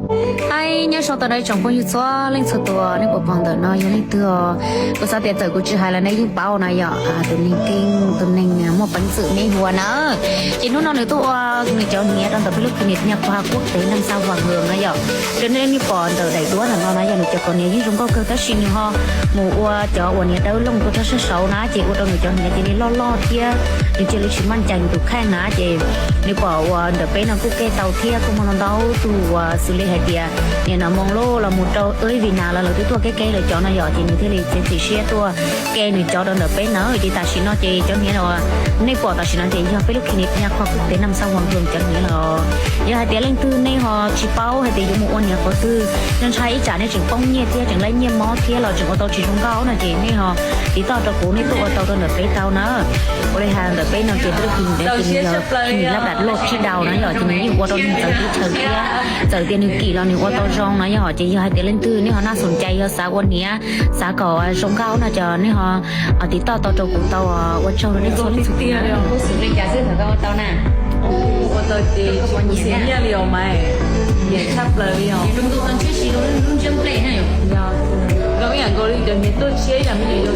Hais nyob zoo tau ib tsoom phooj ywg txhua leej txhua tus, nej puas pom ntawm no yog leej twg os? Kuv xav tias txawm kuv tsis hais los nej yeej paub na yom, tus neeg keej, tus neeg muaj peev xwm me huas na. Ces hnub no nws tuaj ua nws cov hniav rau ntawm peb lub kis nis nyaj pha kuab tev nam xab vas hwm na yom. Raws nej pom ntawm daim duab ntawm no na yog nws cov kaus hniav yeej zoo nkauj kawg tab sis nws ho mus ua cov uas hniav dawb looj tuaj rau sab saud na ces ua rau nws cov hniav cia li loj loj thiab nws cia li tsis maj ncaim nws tus kheej na ces nws pom uas ntawm peb no kuj kev tau thiab kuj muaj ntau ntau tus uas xws li hais tias nim no moo loj los mus rau Vib Nas los lawv twb tuaj kev kev lawv cov no yom ces nws thiaj li txiav txim siab tuaj kev nws cov rau ntawm peb na ces tam sim no ces cov hniav uas nej pom tam sim no ces yog peb lub kis nis nyaj pha kuab tev nam xab vas hwm cov hniav lawm. Yog hais tias leej twg nej ho tsis paub hais tias yuav mus ua hniav qhov twg, nej ntshai ib tsam nej tseem poob nyiaj thiab tseem laib nyiaj mob thiab los tseem ua tau tsis zoo nkauj no ces nej ho tiv toj rau kuv, nej tuaj ua tau rau ntawm peb tau na. Ua li hais ntawm peb no ces peb lub kis nis lab dam loj tsib daus na yom ces nws yeej ua rau neeg txawv teb chaws thiab txawm tias nws kim los nws ua tau zoo na yom ces yog hais tias leej twg nej ho naj xum cai yog xav ua hniav xav kom zoo nkauj no ces nej ho tiv toj tau rau kuv tau. Ua tsaug rau nej txhua leej txhua tus. Ua tau ces kuv txiv nyiaj li os mas, nyiam tshaj plaws li os. Zoo ib yam nkaus li cov hniav tuaj tshiab yam me nyuam yaus